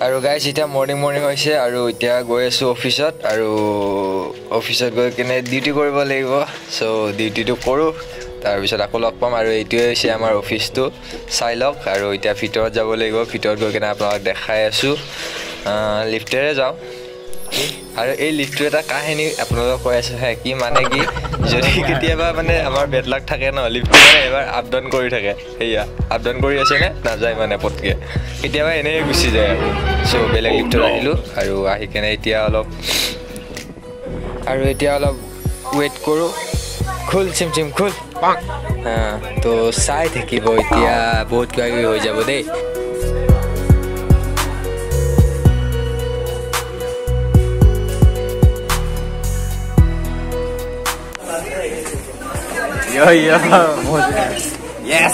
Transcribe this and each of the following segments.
আৰু গাইজ এতিয়া morning morning হৈছে আৰু এতিয়া গৈ আছোঁ অফিচত আৰু অফিচত গৈ কিনে ডিউটি কৰিব লাগিব। চ' ডিউটিটো কৰোঁ, তাৰপিছত আকৌ লগ পাম। আৰু এইটোৱে হৈছে আমাৰ অফিচটো, চাই লওক। আৰু এতিয়া ভিতৰত যাব লাগিব, ভিতৰত গৈ কিনে আপোনালোক দেখাই আছোঁ। লিফ্টেৰে যাওঁ। আৰু এই লিফ্টটোৰ এটা কাহিনী আপোনালোকক কৈ আছোঁ হে, কি মানে কি যদি কেতিয়াবা মানে আমাৰ বেড লাক থাকে ন, লিফ্টটো মানে এবাৰ আপ ডাউন কৰি থাকে, সেয়া আপ ডাউন কৰি আছেনে নাযায় মানে পটকৈ, কেতিয়াবা এনেই গুচি যায় আৰু। চ' বেলেগ লিফ্টত আহিলোঁ আৰু আহি কেনে এতিয়া অলপ ৱেইট কৰোঁ। খোল চিম চিম খোল, তো চাই থাকিব এতিয়া বহুত কিবা কিবি হৈ যাব দেই। Yo yo. Yes.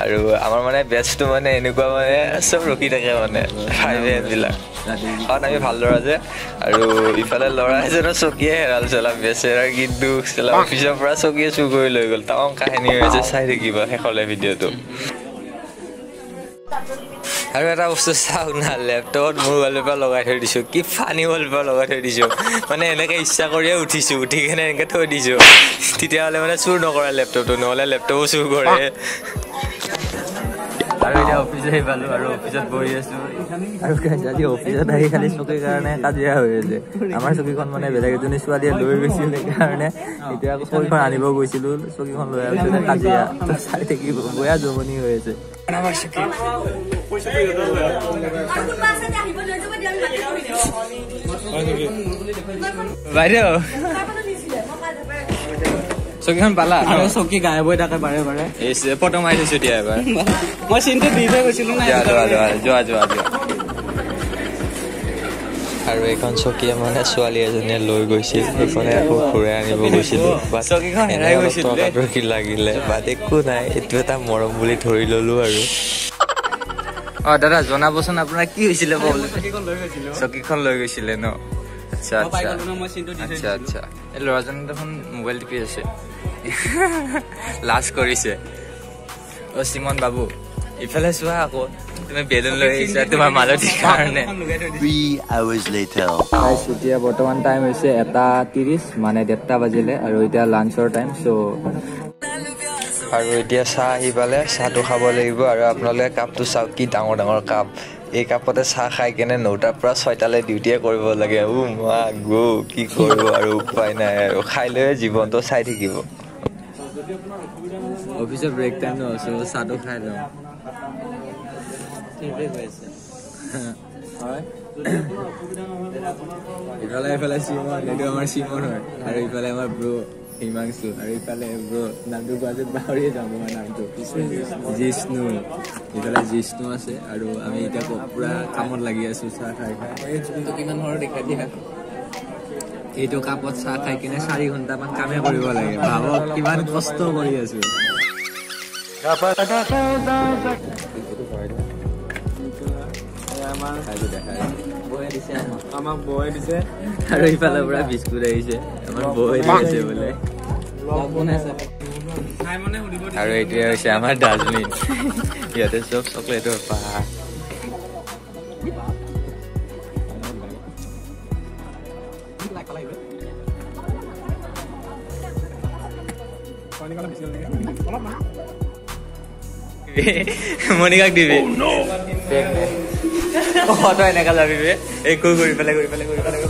আৰু আমাৰ মানে বেচটো মানে এনেকুৱা মানে চব ৰখি থাকে মানে প্ৰাইভেটবিলাক, কাৰণ আমি ভাল ল'ৰা যে। আৰু ইফালে ল'ৰা এজনৰ চকীয়ে হেৰাল চেলা, বেচেৰাৰ কি দুখ চেলা, অফিচৰ পৰা চকীয়ে চুৰ কৰি লৈ গ'ল। তামাম কাহিনী হৈ আছে, চাই থাকিব শেষলৈ ভিডিঅ'টো। আৰু এটা বস্তু চাওক না, লেপটপত মোৰ ৱালপেপাৰ লগাই থৈ দিছোঁ, কি ফানী ৱালপেপাৰ লগাই থৈ দিছোঁ। মানে এনেকৈ ইচ্ছা কৰিয়ে উঠিছোঁ, উঠি কেনে এনেকৈ থৈ দিছোঁ, তেতিয়াহ'লে মানে চুৰ নকৰে লেপটপটো, নহ'লে লেপটপো চুৰ কৰে। আৰু এতিয়া অফিচ আহি পালোঁ আৰু অফিচত বহি আছোঁ। আৰু আজি অফিচত আহি খালি চকীৰ কাৰণে কাজিয়া হৈ আছে। আমাৰ চকীখন মানে বেলেগ এজনী ছোৱালীয়ে লৈ গৈছিল, সেইকাৰণে এতিয়া আকৌ চকীখন আনিব গৈছিলোঁ, চকীখন লৈ অহাৰ পিছতে কাজিয়া। চাই থাকিব, বয়া জমনি হৈ আছে। বাইদেউ চকীখন পালা? আৰু চকী গায়ব হৈ থাকে বাৰে বাৰে। ফটো মাৰি থৈছো দিয়া এবাৰ। মই চিনটো দি থৈ গৈছিলো। যোৱা যোৱা যোৱা যোৱা যোৱা। আৰু এইখন চকীয়ে মানে ছোৱালী এজনীয়ে লৈ গৈছিল, সেইখনে আকৌ ঘূৰাই আনিব গৈছিলো। চকীখন হেৰাই গৈছিল, তৰ্কাতৰ্কি লাগিলে, বাট একো নাই, এইটো এটা মৰম বুলি ধৰি ললো আৰু। অ দাদা জনাবচোন আপোনাৰ কি হৈছিলে? চকীখন লৈ গৈছিলে ন? আচ্ছা আচ্ছা আচ্ছা আচ্ছা। এই ল'ৰাজনে দেখোন মোবাইল টিপি আছে, লাজ কৰিছে। অ চিমন বাবু ইফালে চোৱা আকৌ, তুমি বেলুন লৈ আহিছা তোমাৰ মালতীৰ কাৰণে। এতিয়া বৰ্তমান টাইম হৈছে 1:30, মানে 1:30 বাজিলে আৰু এতিয়া লাঞ্চৰ টাইম। চ' আৰু এতিয়া চাহ আহি পালে, চাহটো খাব লাগিব। আৰু আপোনালোকে কাপটো চাওক, কি ডাঙৰ ডাঙৰ কাপ। এই কাপতে চাহ খাই কেনে 9টাৰ পৰা 6টালৈ ডিউটিয়ে কৰিব লাগে। ও মা গো, কি কৰিব আৰু, উপায় নাই আৰু, খাই লৈ জীৱনটো চাই থাকিব। অফিচৰ ব্ৰেক টাইম ন, চ' চাহটো খাই লওঁ। ইফালে ইফালে চিমন, এইটো আমাৰ চিমন হয়। আৰু ইফালে আমাৰ ব্ৰ হিমাংশু, আৰু ইফালে ব্ৰ নামটো কোৱাচোন, পাহৰিয়ে যাওঁ তোমাৰ নামটো, জিষ্ণু। ইফালে জিষ্ণু আছে। আৰু আমি এতিয়া পুৰা কামত লাগি আছো, চাহ খাই খাই। কিমান সৰু দেখাই দিয়া। এইটো কাপত চাহ খাই কিনে 4 ঘণ্টামান কামে কৰিব লাগে, ভাবক কিমান কষ্ট কৰি আছো। আৰু ইফালৰ পৰা বিস্কুট আহিছে, আমাৰ বৌয়ে দি আছে বোলে। আৰু এইটোৱে হৈছে আমাৰ ডাষ্টবিন, ইয়াতে চব চকলেটৰ পাহাৰ। মনিকাক দিবি, তই এনেকা যাবি বে, এই কৰি পেলাই কৰি পেলাই কৰি পেলাই।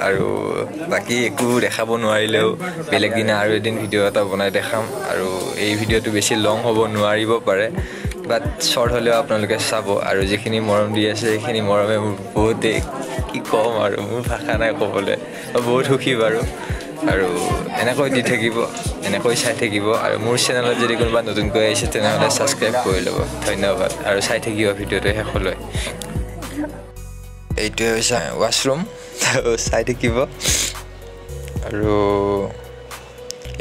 আৰু বাকী একো দেখাব নোৱাৰিলেও বেলেগ দিনা আৰু এদিন ভিডিঅ' এটা বনাই দেখাম। আৰু এই ভিডিঅ'টো বেছি লং হ'ব নোৱাৰিব পাৰে, বাট শ্বৰ্ট হ'লেও আপোনালোকে চাব। আৰু যিখিনি মৰম দি আছে সেইখিনি মৰমে মোৰ বহুতেই, কি ক'ম আৰু, মোৰ ভাষা নাই ক'বলৈ, বহুত সুখী বাৰু। আৰু এনেকৈ দি থাকিব। এনেকৈ চাই থাকিব। আৰু মোৰ চেনেলত যদি কোনোবা নতুনকৈ আহিছে তেনেহ'লে ছাবস্ক্ৰাইব কৰি ল'ব। ধন্যবাদ আৰু চাই থাকিব ভিডিঅ'টো শেষলৈ। এইটোৱে হৈছে ৱাছৰুম, চাই থাকিব। আৰু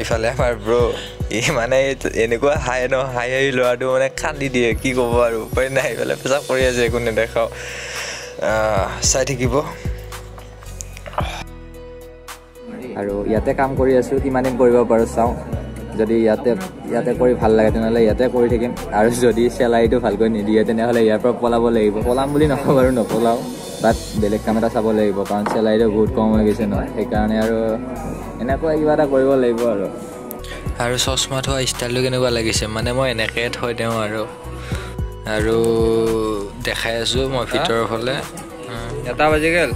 ইফালে আমাৰ ব্ৰ', ই মানে এনেকুৱা হাই ন, হাই হাই ল'ৰাটো মানে কান্দি দিয়ে, কি ক'ব আৰু উপায় নাই। ইফালে পেচাব কৰি আছে, একো নেদেখাওঁ, চাই থাকিব। আৰু ইয়াতে কাম কৰি আছোঁ, কিমান দিন কৰিব পাৰোঁ চাওঁ। যদি ইয়াতে কৰি ভাল লাগে তেনেহ'লে ইয়াতে কৰি থাকিম, আৰু যদি চেলাৰীটো ভালকৈ নিদিয়ে তেনেহ'লে ইয়াৰ পৰা পলাব লাগিব। পলাম বুলি নকওঁ বাৰু, নপলাওঁ, বাট বেলেগ কাম এটা চাব লাগিব, কাৰণ চেলাৰীটো বহুত কম হৈ গৈছে ন, সেইকাৰণে আৰু এনেকুৱা কিবা এটা কৰিব লাগিব। আৰু আৰু চশমা থোৱা ষ্টাইলটো কেনেকুৱা লাগিছে, মানে মই এনেকৈয়ে থৈ দিওঁ। আৰু আৰু দেখাই আছোঁ মই ভিতৰৰ ফালে। 1 বাজি গ'ল,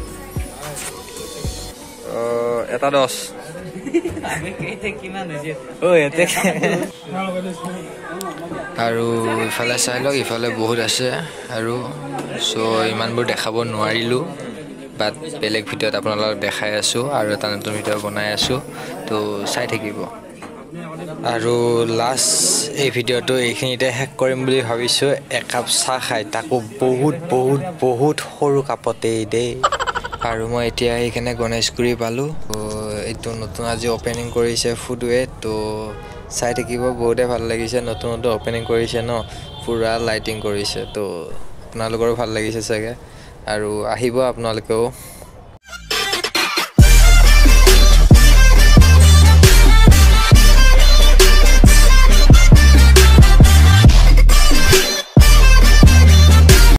1:10। আৰু ইফালে চাই লওক, ইফালে বহুত আছে আৰু। চ' ইমানবোৰ দেখাব নোৱাৰিলোঁ, বাট বেলেগ ভিডিঅ'ত আপোনালোকক দেখাই আছোঁ আৰু এটা নতুন ভিডিঅ' বনাই আছোঁ, তো চাই থাকিব। আৰু লাষ্ট এই ভিডিঅ'টো এইখিনিতে শেষ কৰিম বুলি ভাবিছোঁ। একাপ চাহ খাই, তাকো বহুত বহুত বহুত সৰু কাপতেই দেই। আৰু মই এতিয়া সেইকাৰণে গণেশগুৰি পালোঁ। এইটো নতুন আজি অ'পেনিং কৰিছে ফুডৱে, তো চাই থাকিব, বহুতে ভাল লাগিছে। নতুন নতুন অ'পেনিং কৰিছে ন, পূৰা লাইটিং কৰিছে, তো আপোনালোকৰো ভাল লাগিছে চাগে। আৰু আহিব আপোনালোকেও।